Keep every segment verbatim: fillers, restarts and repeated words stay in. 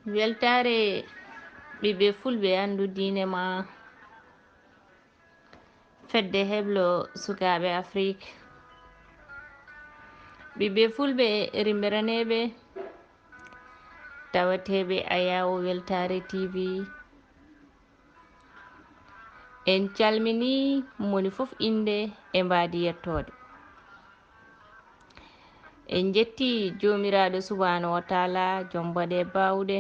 Weltaare ɓiɓɓe fulɓe, anndu diine ma. Fedde heblo sukaaɓe Afrik. Ɓiɓɓe fulɓe rimmberaneeɓe, tawateeɓe Ayaawo Weltaare T V. En calminii moni fof innde e mbaadi yettoode. En njetti Joomiraaɗo Subhaanahu wa Taala, Joom mbaɗe baawɗe.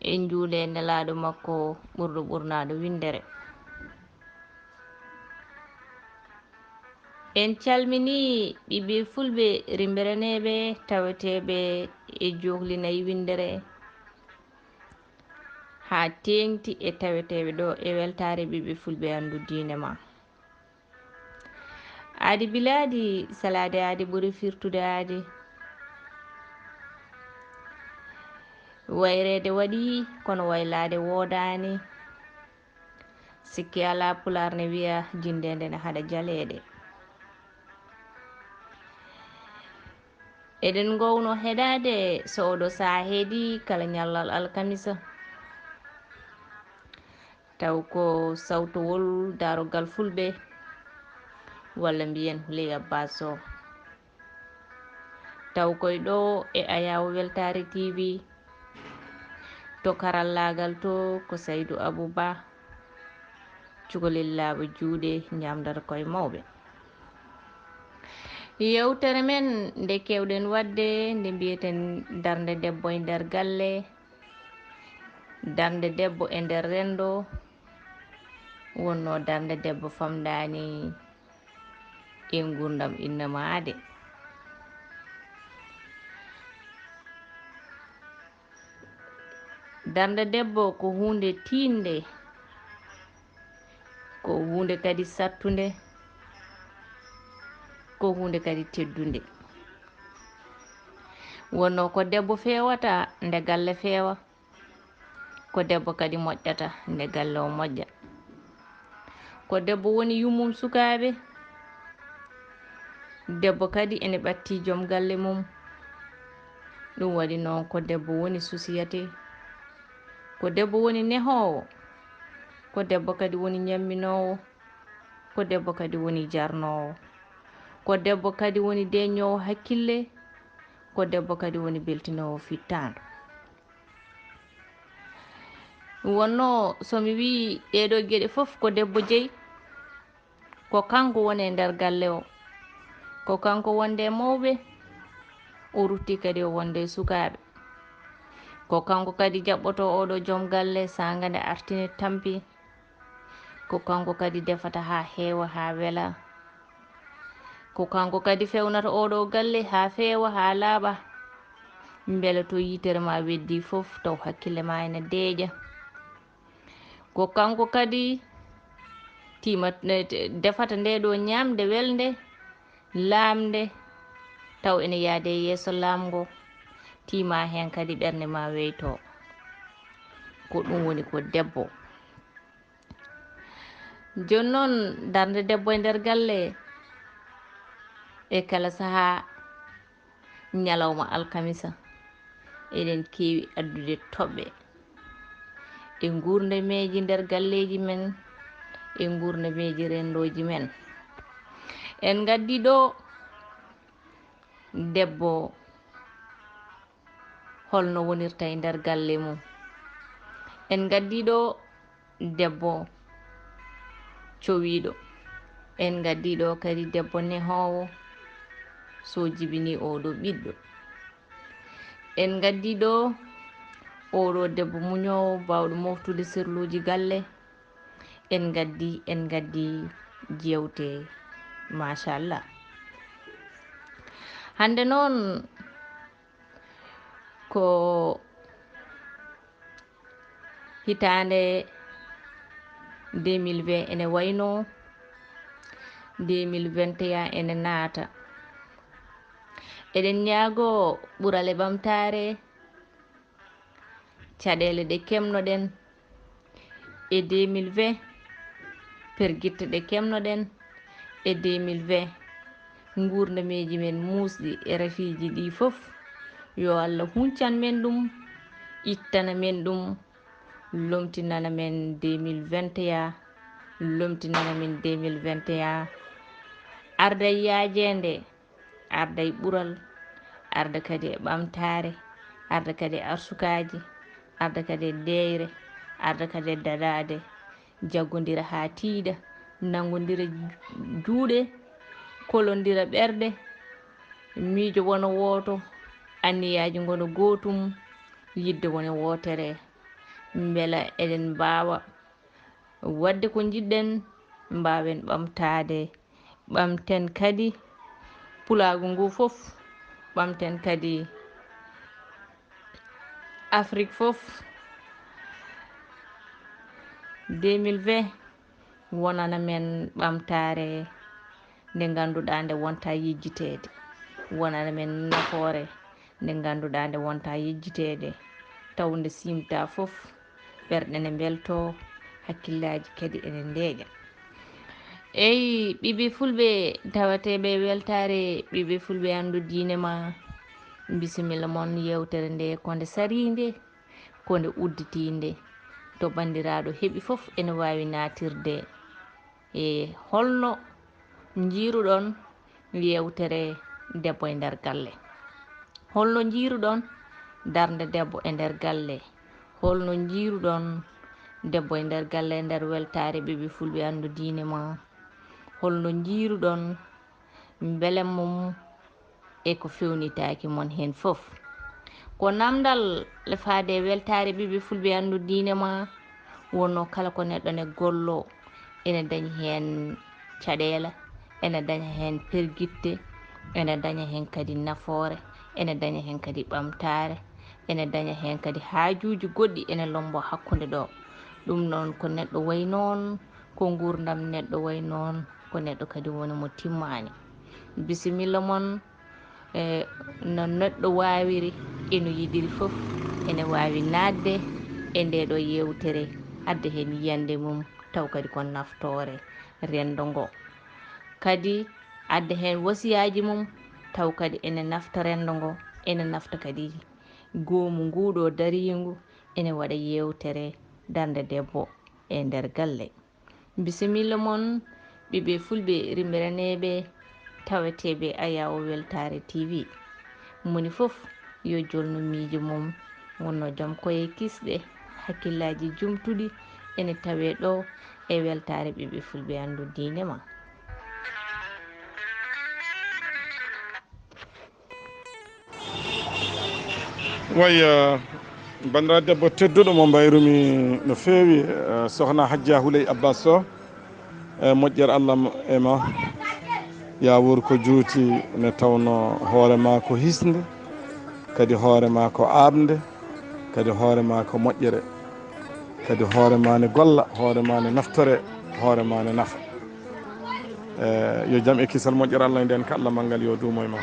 En njuule Nelaaɗo makko ɓurɗo ɓurnaade winndere. En calminii ɓiɓɓe fulɓe rimmberaneeɓe taweteeɓe e jookli nayi winndere, haa teeŋti e taweteeɓe ɗo e weltaare ɓiɓɓe fulɓe anndu diine ma. Aadi bilaadi salaade aadi ɓuri firtude aadi. Wayreede waɗi, kono waylaade woodaani. Sikki alaa, Pulaar ne wiya, jinndeende ne haɗa jaleeɗe. Eɗen ngoowno heɗaade so oɗo sahaa heedi kala ñallal alkamisa. Taw ko sawtowol Daarogal Fulɓe, walla mbiyen Huley Abbaas Sow. Taw koy ɗo e Ayaawo Weltaare T V, to karallaagal to ko Saydu Abuu Ba, cukalel laaɓa juuɗe, ñaamdata koye mawɓe. Yewtere men nde keewɗen waɗde, nde mbiyeten darnde debbo e nder galle, darnde debbo e nder renndo, wonno darnde debbo famɗaani e nguurndam innamaade. Darnde debbo ko huunde tiiɗnde, ko huunde kadi sattunde, ko huunde kadi teddunde. Wonno ko debbo feewata nde galle feewa, ko debbo kadi moƴƴata nde galle o moƴƴa. Ko debbo woni yummum sukaaɓe, debbo kadi ene ɓatti joom galle mum. Ɗum waɗi noon ko debbo woni susiyatee, ko debbo woni nehoowo, ko debbo kadi woni ñamminoowo, ko debbo kadi woni jarnoowo, ko debbo kadi woni deeƴnoowo hakkille, ko debbo kadi woni beltinoowo fittaandu. Wonno so mi wii ɗee ɗoo geɗe fof ko debbo jeyi, ko kanko woni e nder galle o, ko kanko wonde e mawɓe, o rutti kadi o wonde e sukaaɓe. Ko kanko kadi jaɓɓoto oɗo joom galle saanga nde artini tampi. Ko kanko kadi defata haa heewa, haa wela. Ko kanko kadi fewnata oɗo galle haa feewa, haa laaɓa. Mbele to yitere ma weddi fof, taw hakkille ma ene deeƴa. Ko kanko kadi tima-, defata nde ɗo ñaamde welnde, laamnde, taw ene yaade e yeeso laamngo, tima heen kadi ɓernde ma weyto. Ko ɗum woni ko debbo. Jooni noon, darnde debbo e nder galle, e kala sahaa, ñalawma alkamisa, eɗen keewi addude toɓɓe e nguurndam meeji nder galleeji men, e nguurndam meeji renndooji men. En ngaddi ɗo debbo, holno wonirta e nder galle mum. En ngaddi ɗo debbo cowiiɗo. En ngaddi ɗo kadi debbo nehoowo, so jibini oɗo ɓiɗɗo. En ngaddi ɗo oɗo debbo muñoowo, baawɗo moftude sirluuji galle. En ngaddi, en ngaddi jeewte, machallah. Hannde noon, ko hitaande deux mille vingt ene wayno, deux mille vingt et un ene naata. Eɗen ñaago ɓurale ɓamtaare, caɗeele ɗe keɓnoɗen e deux mille vingt, pergitte ɗe keɓnoɗen e deux mille vingt, nguurndam meeji men muusɗi e rafiiji ɗi fof, Yo Allah huncan men ɗum, ittana men ɗum, lomtinana men deux mille vingt et un, lomtinana men deux mille vingt et un. Arda yaajeende, arda e ɓural, arda kadi e ɓamtaare, arda kadi e arsukaaji, arda kadi e deeyre, arda kadi e daɗaade, jaggondira haa tiiɗa, nanngondira juuɗe, kolondira ɓerɗe, miijo wona wooto, anniyaaji ngona gootum, yiɗde wona wootere. Mbela eɗen mbaawa waɗde ko njiɗɗen, mbaawen ɓamtaade, ɓamten kadi pulaagu ngu fof, ɓamten kadi Afrik fof. Deux mille vingt wonana men ɓamtaare nde ngannduɗaa nde wonta yejjiteede, wonana men nafoore nde ngannduɗaa nde wonta yejjiteede, taw nde siimta fof, ɓerɗe ne mbelto, hakkillaaji kadi ene ndeeƴa. Eyi, ɓiɓɓe fulɓe tawateeɓe e weltaare, ɓiɓɓe fulɓe anndu diine ma, bisimilla mon, yeewtere nde ko nde sariinde, ko nde udditiinde, to banndiraaɗo heɓi fof ene waawi naatirde. E holno njiiruɗon yeewtere debbo e nder galle? Holno njiiruɗon darnde debbo e nder galle? Holno njiiruɗon debbo e nder galle e nder weltaare ɓiɓɓe fulɓe anndu diine ma? Holno njiiruɗon mbele mum e ko fewnitaaki mon heen fof? Ko namdal faade e weltaare ɓiɓɓe fulɓe anndu diine ma wonno kala ko neɗɗo ne gollo ene dañi heen caɗeele, ene daña heen pergitte, ene daña heen kadi nafoore, ene daña heen kadi ɓamtaare, ene daña heen kadi haajuuji goɗɗi ene lombo hakkunde ɗo. Ɗum noon ko neɗɗo wayi noon, ko nguurndam neɗɗo wayi noon, ko neɗɗo kadi woni mo timmaani. Bisimilla mon, e no neɗɗo waawiri e no yiɗiri fof ene waawi naatde e ndee ɗo yeewtere, adda heen yiyannde mum, taw kadi ko naftoore renndo ngo. Kadi adda heen wasiyaaji mum, taw kadi ene nafta renndo ngo, ene nafta kadi goomu nguu ɗo dariingu, ene waɗa yeewtere darnde debbo e nder galle. Bisimilla mon, ɓiɓɓe fulɓe rimiraneeɓe, taweteeɓe Ayawo Weltaare T V. Moni fof yo jolnu miijo mum, wonno jom koye kisɗe, hakkillaaji jumtuɗi, ene tawee ɗo e weltaare ɓiɓɓe fulɓe anndu diine ma. Way, eh, banndiraaɗo debbo tedduɗo mo mbayrumi no feewi, eh, sokhna Hajja Huley Abbas Sow, eh, moƴƴere Allah m-, e ma. Ya wuur ko juuti, nde tawno hoore ma ko hisnde, kadi hoore ma ko aaɓnde, kadi hoore ma ko moƴƴere, kadi hoore ma ne golla, hoore ma ne naftore, hoore ma ne nafa. Eh, yo jam e kisal moƴƴere Allah e nden ka Allah manngal yo duumo e ma.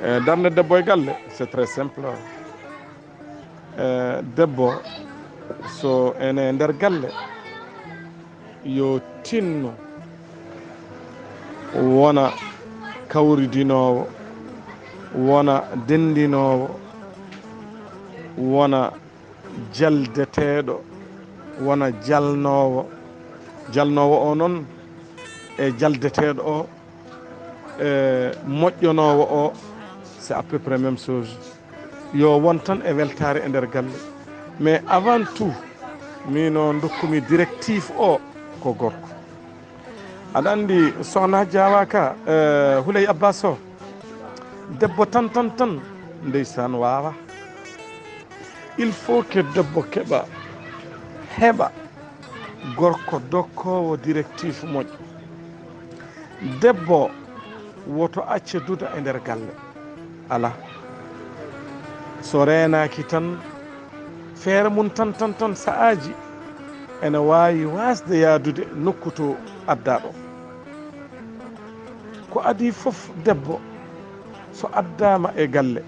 Eh, darnde debbo e galle, c'est très simple. Eh, debbo so ene nder galle, yo tinno wona kawridinoowo, wona denndinoowo, wona jaldeteeɗo, wona jalnoowo. Jalnoowo o noon e jaldeteeɗo o, e moƴƴonoowo o, c'est à peu près même chose. Yo won tan e weltaare e nder galle. Mais avant tout, miino dokkumi directive o ko gorko. Aɗa anndi sokhna Hajja Awa ka, eh, Huley Abbas o, debbo tan, tan, tan, ndeysaan waawa. Il faut que debbo keɓa, heɓa gorko dokkoowo directive moƴƴo. Debbo woto acce duda e nder galle. Alaa. So reenaaki tan, feere mum tan, tan, tan, sa'aaji ene waawi waasde yahdude nokku to addaa ɗo. Ko adii fof, debbo so addaama e galle,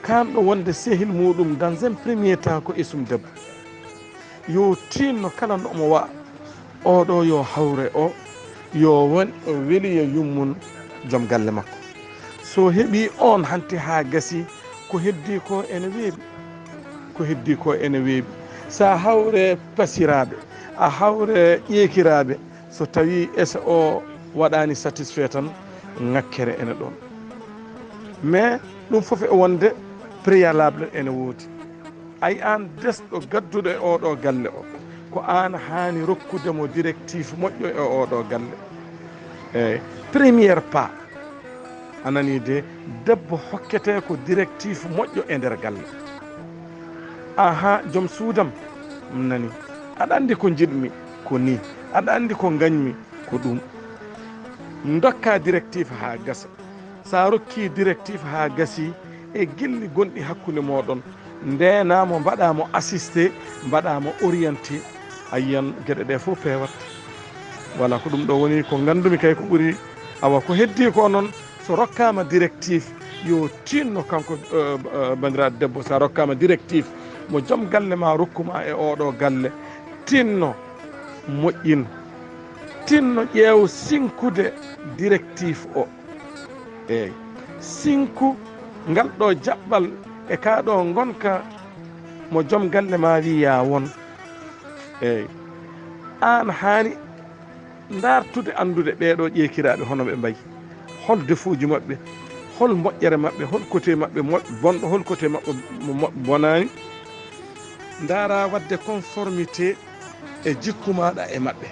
kaanɗo wonde sehil muuɗum, dans un premier temps, ko esum debbo. Yo tiinno kala no omo wa'a, oɗo yo hawre o, yo won o weli yo yummun joom galle makko. So heɓii oon hanti haa gasii, ko heddii koo ene weeɓi. Ko heddii koo ene weeɓi. So a hawree pasiraaɓe, a hawree ƴeekiraaɓe, so tawii ese oo waɗaani satisfait tan, ŋakkere ene ɗoon. Mais ɗum fof e wonde préalable ene woodi. Ay aan desɗo gadduɗo e ooɗoo galle o, ko aan haani rokkude mo directif moƴƴo e ooɗoo galle. Eey, première pas, a nanii de, debbo hokketee ko directif moƴƴo e nder galle. Ahaa, joom suudam, nanii, aɗa anndi ko njiɗmi ko nii, aɗa anndi ko ngañmi ko ɗum. Ndokkaa directif haa gasa. So a rokkii directif haa gasii e gilli gonɗi hakkunde mooɗon, ndeenaa mo, mbaɗaa mo assisté, mbaɗaa mo orienté, a yiyan geɗe ɗee fof peewat. Voilà, ko ɗum ɗo woni ko nganndumi kay ko ɓuri. Awa, ko heddii ko noon, so rokkaama directif, yo tiinno kanko, eh, eh, banndiraaɗo debbo, so a rokkaama directif mo joom galle maa rokku maa e ooɗoo galle, tiinno, moƴƴin, tiinno ƴeew sinkude directif o. Eey, sinku ngal ɗo jaɓɓal e kaa ɗo ngonka mo joom galle maa wii yaa won. Eey, aan haani ndaartude, anndude ɓee ɗo ƴeekiraaɓe hono ɓe mbayi, hol defuuji maɓɓe, hol moƴƴere maɓɓe, hol côté maɓɓe mo-, bonɗo, hol côté maɓɓe mo-, mo-, bonaani. Ndaaraa waɗde conformité e jikku maaɗa e maɓɓe,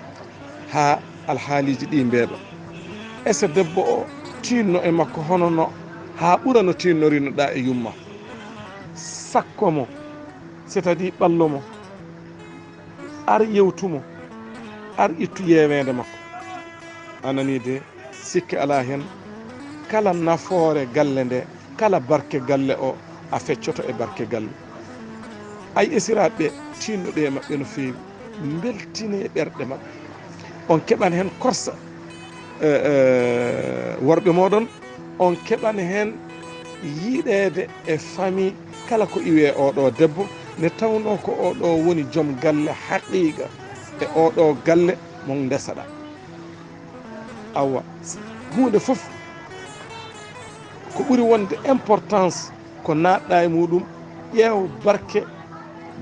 haa alhaaliiji ɗii mbeeɓa. Ese debbo o tiinno e makko hono no, haa ɓura no tiinnorinoɗaa e yumma. Sakko mo, c'est-à-dire ɓallo mo, ar yewtu mo, ar ittu yeeweende makko. A nanii de, sikke alaa heen, kala nafoore galle nde, kala barke galle o, a feccoto e barke galle. Ay esiraaɓe ɓe, tiinnoɗee e maɓɓe no feewi, mbeltinee ɓerɗe maɓɓe. On keɓan heen korsa, eh, eh, worɓe mooɗon, on keɓan heen yiɗeede e famille kala ko iwi e ooɗo debbo, nde tawnoo ko ooɗo woni joom galle haqiiqa e ooɗo galle mo ndesaɗaa. Awa, huunde fof ko ɓuri wonde importance ko naatɗaa e muuɗum, ƴeew barke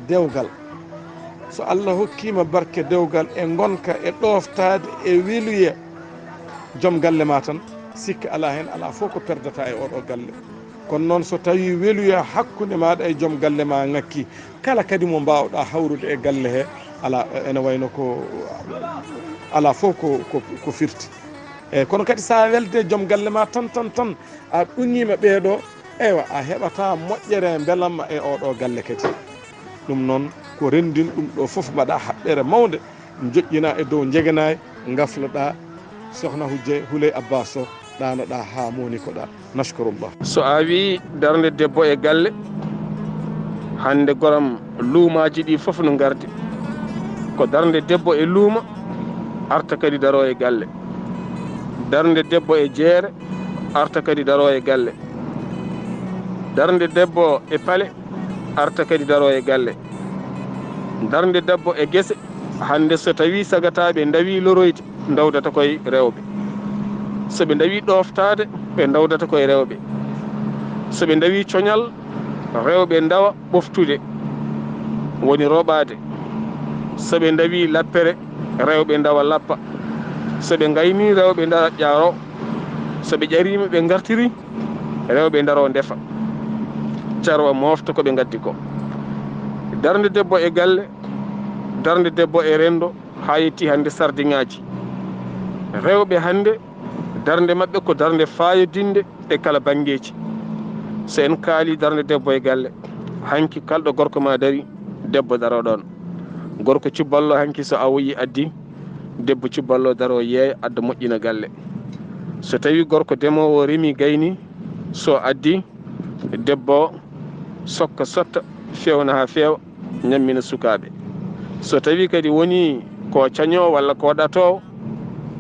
dewgal. So Allah hokkiima barke dewgal e ngonka e ɗooftaade e weluya joom galle maa tan, sikke alaa heen, alaa fof ko perdataa e ooɗo galle. Kono noon, so tawii weluya hakkunde maaɗa e joom galle maa ŋakki, kala kadi mo mbaawɗaa hawrude e galle he, alaa, ene wayno ko, alaa fof ko, ko, ko firti. Eey, kono kadi so a welde joom galle maa tan, tan, tan, a ɗuŋiima ɓee ɗo, eywa, a heɓataa moƴƴere mbelamma e oo ɗoo galle kadi. Ɗum noon, ko renndin ɗum ɗoo fof, mbaɗaa haɓɓere mawnde, njoƴƴinaa e dow njegenaay, ngafloɗaa Sokhna Hujje Huley Abbas o, ɗaanoɗaa haa mownikoɗaa. Nashkurullah. So a wii darnde debbo e galle, hannde goram luumaaji ɗi fof no ngardi. Ko darnde debbo e luuma, arta kadi daroo e galle. Darnde debbo e jeere, arta kadi daroo e galle. Darnde debbo e pale, arta kadi daroo e galle. Darnde debbo e gese, hannde so tawii sagataaɓe ndawii loroyde, ndawdata koye rewɓe. So ɓe ndawii ɗooftaade, ɓe ndawdata koye rewɓe. So ɓe ndawii coñal, rewɓe ndawa ɓoftude, woni roɓaade. So ɓe ndawii lappere, rewɓe ndawa lappa. So ɓe ngaynii, rewɓe ndawa ƴaro. So ɓe ƴariima, ɓe ngartiri, rewɓe ndaroo ndefa. Carwa moofta ko ɓe ngaddi ko. Darnde debbo e galle, darnde debbo e renndo, haa yetti hannde sardiŋaaji. Rewɓe hannde, darnde maɓɓe ko darnde faayodinde e kala banngeeji. So en kaalii darnde debbo e galle, hanki kalɗo gorko ma dari, debbo daroo ɗoon. Gorko cubballo hanki so awoyi addi, debbo cubballo daroo yeeya adda moƴƴina galle. So tawii gorko demoowo remi gayni, so addi, debbo sokka sotta, fewna haa feewa, ñammina sukaaɓe. So tawii kadi wonii ko cañoowo walla ko ɗatoowo,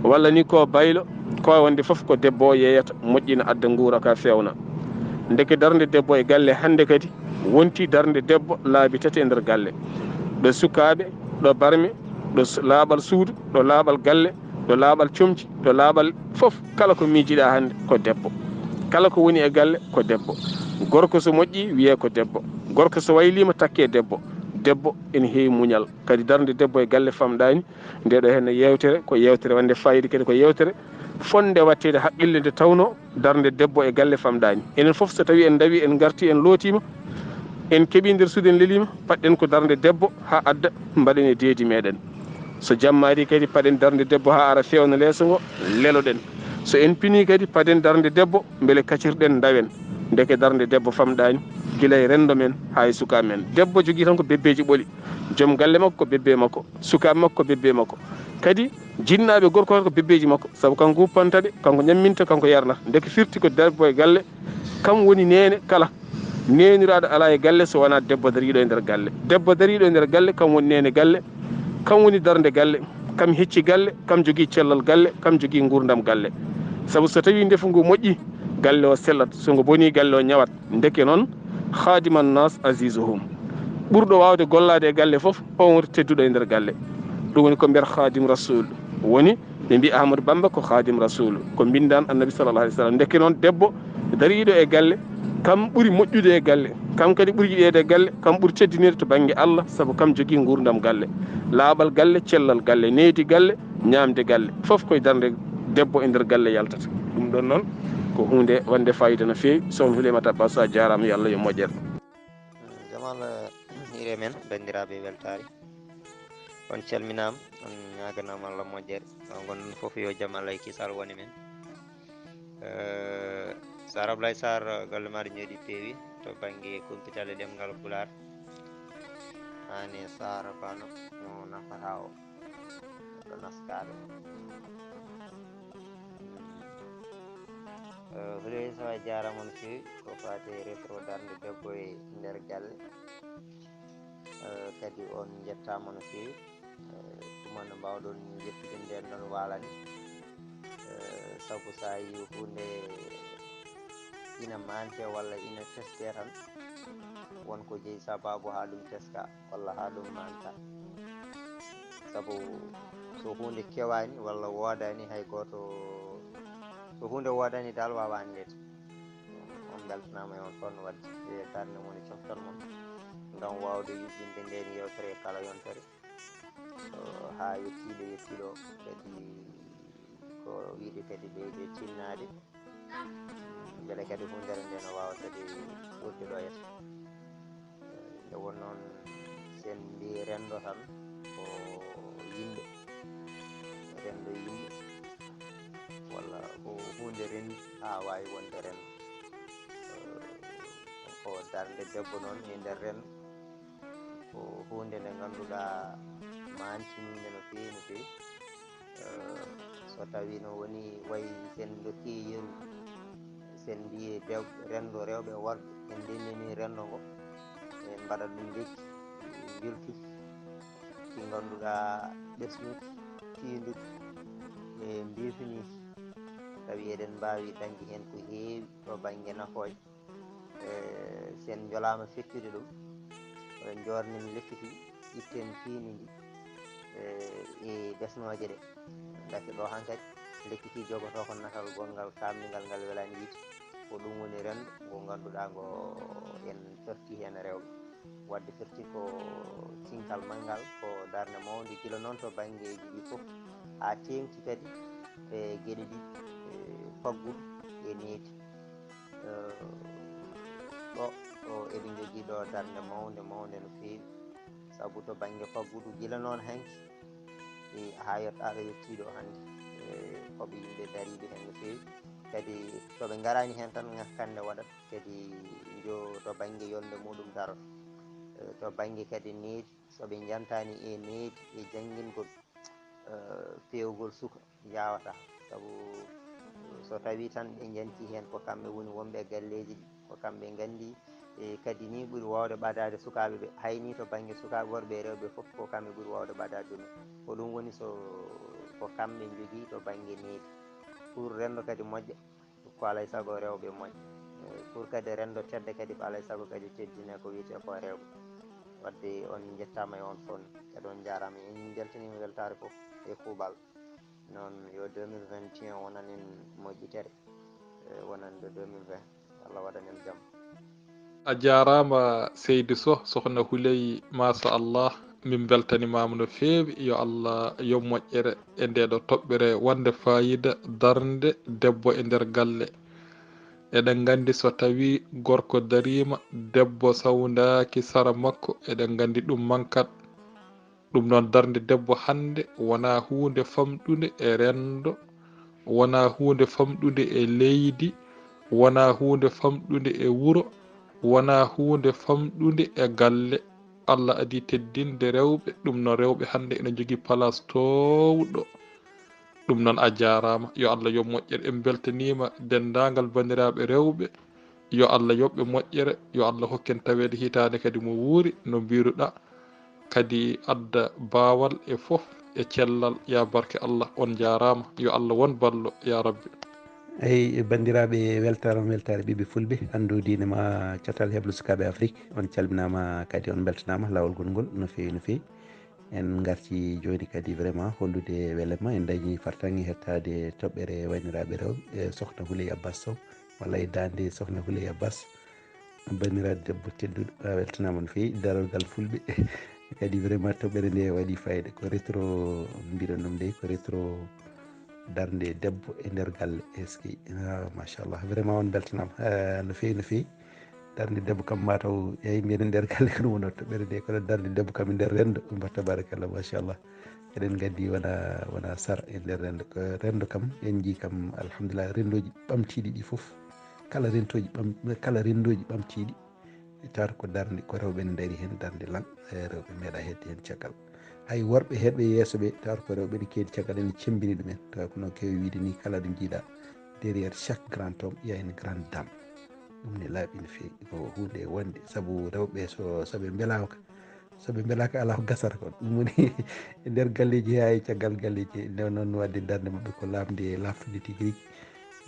walla ni ko baylo, ko wonde fof ko debbo o yeeyata, moƴƴina, adda nguura ka feewna. Ndeke darnde debbo e galle hannde kadi wonti darnde debbo laabi tati e nder galle. Ɗo sukaaɓe, ɗo barme, ɗo s-, laaɓal suudu, ɗo laaɓal galle, ɗo laaɓal comci, ɗo laaɓal fof, kala ko miijiɗaa hannde ko debbo. Kala ko woni e galle ko debbo. Gorko so moƴƴi wiyee ko debbo. Gorko so wayliima takkee debbo. Debbo ene heewi muñal. Kadi darnde debbo e galle famɗaani. Nde ɗo heen yewtere ko yewtere wonde fayida kadi ko yewtere fonde waɗteede haqqille nde tawnoo darnde debbo e galle famɗaani. Enen fof so tawii en ndawii en ngartii en lootiima en keɓii nder suudu en leliima paɗɗen ko darnde debbo haa adda mbaɗen e deedi meeɗen. So jamma arii kadi paɗen darnde debbo haa ara feewna leeso ngo leloɗen. So en pinii kadi paɗen darnde debbo mbele kacirɗen ndawen. Ndeke darnde debbo famɗaani gila e renndo men haa e sukaaɓe men. Debbo jogii tan ko bebbeeji ɓoli. Joom galle makko ko bebbe makko, sukaaɓe makko ko bebbe makko. Kadi jinnaaɓe gorko tan ko bebbeeji makko, sabu kanko wuppanta ɓe, kanko ñamminta, kanko yarnata. Ndeke firti ko debbo e galle, kam woni neene kala. Neeniraaɗo alaa e galle so wonaa debbo dariiɗo e nder galle. Debbo dariiɗo e nder galle kam woni neene galle, kam woni darnde galle, kam hecci galle, kam jogii cellal galle, kam jogii nguurndam galle. Sabu so tawii ndefu ngu moƴƴi, galle o sellat, so ngu bonii galle o ñawat. Ndeke noon, khadiman nas azizuhum. Ɓurɗo waawde gollaade e galle fof, on woni tedduɗo e nder galle. Ɗum woni ko mbiyata khadim rasul. Woni ɓe mbiya Ahmadou Bamba ko khadim rasul, ko mbinndaan Annabi sallallahu alaihi wasallam. Ndeke noon debbo dariiɗo e galle, kam ɓuri moƴƴude e galle, kam kadi ɓuri yiɗeede e galle, kam ɓuri teddineede to bannge Allah, sabu kam jogii nguurndam galle. Laaɓal galle, cellal galle, needi galle, ñaamde galle. Fof koye darnde debbo e nder galle yaltata. Ɗum ɗon noon ko huunde wonde fayida no feewi. Sohna Huleymata Basso, a jaaraama, yo Allah yo moƴƴere. Jamal, eh, hiire men, banndiraaɓe weltaare. On calminaama, on ñaaganaama Allah moƴƴere. On ngon fof yo jam Allah e kisal wone men. Eh, Sar Ablaye Sar, galle maaɗa ñoɗi peewi to bannge kumpital e ɗemngal Pulaar. Aan e Sar Bano mo nafata o, ɗo naskaaɗo. Eh, Houleye Sow, a jaaraama no feewi ko faati e retro darnde debbo e nder galle. Eh, kadi on njettaama no feewi. Eh, tuma no mbaawɗon yettude ndeen ɗon waalani. Eh, sabu so a yii huunde ina maante walla ina teskee tan, won ko jeyi sabaabu haa ɗum teska walla haa ɗum maanta. Sabu so huunde kewaani walla woodaani, hay gooto, so huunde woodaani dal, waawaa anndeede. On mbeltanaama e on fof no waɗde e darnde mon e coftal mon ngam waawde yuɓɓinde ndeen yewtere e kala yontere. Eh, haa yettiiɗo yettiiɗo kadi ko wiyde kadi ɓeyde tinnaade. Mbele kadi huundere nde no waawa kadi ɓurde ɗo yeeso. Eh, nde won noon, so en mbii renndo tan ko yimɓe, renndo yimɓe, walla ko huunde renndi haa waawi wonde renndo. Eh, ko darnde debbo noon e nder renndo. Ko huunde nde ngannduɗaa maantiniinde no feewi, no feewi. Eh, so tawii no woni wayi sen ndokkii yeru, sen mbiyi dew-, renndo rewɓe e worɓe, en ndendinii renndo ngo, en mbaɗa ɗum lekki njiltuki, ki ngannduɗaa ɓesnuki, tiinduki, e mbiifniiki. Tawi eɗen mbaawi dañde heen ko heewi to bannge nafooje. Eh, so en njolaama feccude ɗum, eh, njoornen lekki ki, itten piindi ndi, eh, e ɓesnooje ɗe. Ndeke ɗo hankadi, lekki ki jogotoo ko natal gonngal, kaamningal, ngal welaani yiite. Ko ɗum woni renndo ngo ngannduɗaa ngo en firti heen rewɓe. Waɗde firti ko cinkal manngal, ko darnde mawnde, gila noon to banngeeji ɗi fof, haa teeŋti kadi e geɗe ɗiɗi, e faggudu e needi. Eh, ɗo, ɗo eɓe njogii ɗo darnde mawnde, mawnde no feewi. Sabu to bannge faggudu, gila noon hanki, e haa yettaa ɗo yettii ɗo hannde, e koɓe yimɓe dariiɓe heen no feewi. Kadi to ɓe ngaraani heen tan, ngakkande waɗat, kadi njo to bannge yolnde muɗum daroto. Eh, to bannge kadi needi, so ɓe njantaani e needi e janngingol, eh, peewgol suka, yaawataa. Sabu so tawii tan ɓe njantii heen, ko kamɓe woni wonɓe e galleeji ɗi, ko kamɓe nganndi, e kadi nii ɓuri waawde ɓadaade sukaaɓe ɓe. Hay nii to bannge sukaaɓe worɓe e rewɓe fof, ko kamɓe ɓuri waawde ɓadaade ɗum. Ko ɗum woni so ko kamɓe njogii to bannge needi. Pour renndo kadi moƴƴa, ko alaa e sago rewɓe moƴƴa. Eh, pour kadi renndo tedda kadi, ko alaa e sago kadi teddinee ko wiyetee ko rewɓe. Waɗde on njettaama e on fof, kadi on njaaraama. En mbeltaniima weltaare fof e kuuɓal. Noon yo deux mille vingt et un wonan en moƴƴitere. wonande deux mille vingt. Allah waɗan en jam. A jaaraama, Seydi Soh, Sokhna Houleye, machallah. Min mbeltanimaama no feewi. Yo Allah yoɓ moƴƴere e ndee ɗoo toɓɓere wonde faayiida, darnde debbo e nder galle. Eɗen nganndi, so tawii gorko dariima, debbo sawndaaki sara makko, eɗen nganndi ɗum mankat. Ɗum noon, darnde debbo hannde wonaa huunde famɗunde e renndo, wonaa huunde famɗunde e leydi, wonaa huunde famɗunde e wuro, wonaa huunde famɗunde e galle. Allah adii teddinde rewɓe, ɗum noon rewɓe hannde ina njogii palaas toowɗo. Ɗum noon, a jaaraama, yo Allah yoɓ moƴƴere. En mbeltaniima denndaangal banndiraaɓe rewɓe, yo Allah yoɓ ɓe moƴƴere, yo Allah hokku en taweede hitaande kadi mo wuuri, no mbiiruɗaa, kadi adda baawal e fof e cellal. Ya barke Allah, on njaaraama, yo Allah won ballo, ya Rabbi. Eyi, banndiraaɓe, weltaare on weltaare ɓiɓɓe fulɓe, anndu diine ma, catal heblo sukaaɓe Afrik, on calminaama kadi, on mbeltanaama laawol ngol ngol no feewi, no feewi. En ngarti jooni kadi vraiment hollude welema, en dañi fartaŋŋe hettaade toɓɓere wayniraaɓe rewɓe, e Sokhna Houleye Abbas Sow, walla e daande Sokhna Houleye Abbas. Banndiraaɗo debbo tedduɗo, a weltanaama no feewi, darorgal fulɓe. Kadi vraiment toɓɓere nde waɗi fayida. Ko rétro, mbiɗon ɗum de, ko rétro darnde debbo e nder galle. Eskey. Ah, machallah. Vraiment on mbeltanaama, ah, no feewi, no feewi. Darnde debbo kam mataw, eyi, mbiɗen nder galle ko ɗum wonata toɓɓere nde, kono darnde debbo kam e nder renndo, ba tabarakallah, machallah. Eɗen nganndi wona, wona sara e nder renndo. Ko renndo kam, en njii kam, alhamdulillah, renndooji ɓamtiiɗi ɗi fof, kala renndooji ɓam-, kala renndooji ɓamtiiɗi, tawata ko darnde, ko rewɓe ne ndaari heen darnde lan, e rewɓe meeɗa heedde heen caggal. Hay worɓe heedɓe yeeso ɓe, tawata ko rewɓe ne keedi caggal, ene cemmbini ɗumen. Tawa ko no keewi wiide ni, kala ɗo njiiɗa, derrière chaque grand homme, il y a une grande dame. Ɗum ne laaɓi no feewi, ko huunde wonde, sabu rewɓe so, so ɓe mbelaaka, so ɓe mbelaaka, alaa ko gasata kon. Ɗum woni e nder galleeji he, haa e caggal galleeji he. Nde noon, waɗde darnde maɓɓe ko lamnde, laftude tigi rigi.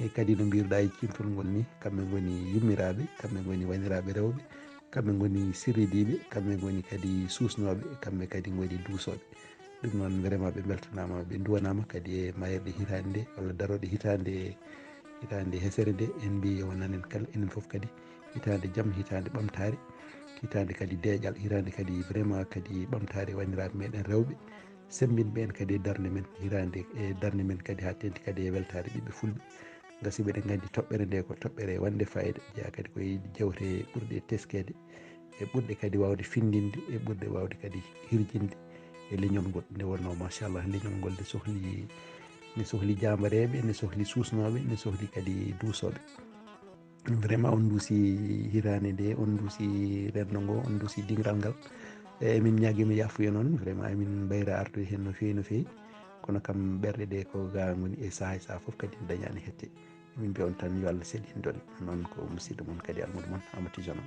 E kadi no mbiiruɗaa e ciimtol ngol ni, kamɓe ngoni yummiraaɓe, kamɓe ngoni wayniraaɓe rewɓe, kamɓe ngoni sirridiiɓe, kamɓe ngoni kadi suusnooɓe, kamɓe kadi ngoni duusooɓe. Ɗum noon, vraiment, ɓe mbeltanaama, ɓe nduwanaama kadi e mayirɗe hitaande nde, walla darooɗe hitaande, hitaande hesere nde. En mbiyi yo wonan en kala, enen fof kadi, hitaande jam, hitaande ɓamtaare, hitaande kadi deeƴal, hitaande kadi vraiment kadi ɓamtaare wanndiraaɓe meɗen rewɓe, semmbinɓe en kadi e darnde men, hitaande e darnde men kadi haa teeŋti kadi e weltaare ɓiɓɓe fulɓe. Ngasi, mbeɗen nganndi toɓɓere nde ko toɓɓere wonde fayida, jeyaa kadi ko e jewte ɓurɗe teskeede, e ɓurɗe kadi waawde finndinde, e ɓurɗe waawde kadi hirjinde e leñol ngol. Nde wonnoo, machallah, leñol ngol ne sohli, ne sohli jaambareeɓe, ne sohli suusnooɓe, ne sohli kadi duusooɓe. Vraiment, on nduusi hitaande nde, on nduusi renndo ngo, on nduusi dingiral ngal. E, emin ñaagii mo yaafuya noon, vraiment, emin mbayra artude heen no feewi, no feewi. Kono kam, ɓerɗe ɗe ko ga ngoni e sahaa e sahaa fof kadi ne dañaani hette. Min mbiya on tan yo Allah selin ɗon. Noon ko musidɗo mon kadi, almudo mon, Amadou Tidiane.